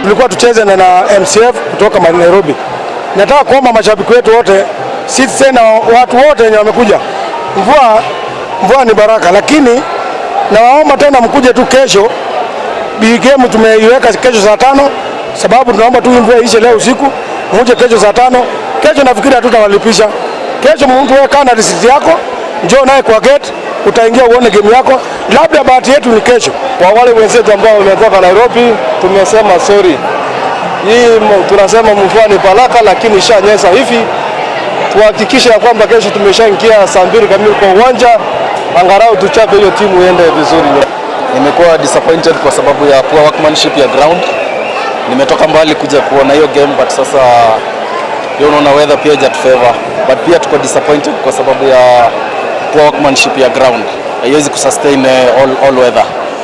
Tulikuwa tucheze na MCF kutoka Nairobi. Nataka kuomba mashabiki wetu wote, Citizen na watu wote wenye wamekuja, mvua mvua ni baraka, lakini nawaomba tena mkuje tu kesho. Game tumeiweka kesho saa 5, sababu tunaomba tu mvua ishe leo usiku, muje kesho saa 5. Kesho nafikiri hatutawalipisha. Kesho mtu wewe kaa na risiti yako, njoo naye kwa gate, utaingia uone game yako. Labda bahati yetu ni kesho. Kwa wale wenzetu ambao wametoka Nairobi, tumesema sorry. Hii tunasema mvua ni baraka, lakini ishanyesha hivi. Tuhakikishe ya kwamba kesho tumeshaingia saa 2 kamili kwa uwanja, angalau tuchape hiyo timu iende vizuri. Nimekuwa disappointed kwa sababu ya poor workmanship ya ground. Nimetoka mbali kuja kuona hiyo game, but sasa hiyo unaona weather pia haijatufavor, but pia tuko disappointed kwa sababu ya poor workmanship ya ground, haiwezi kusustain all weather.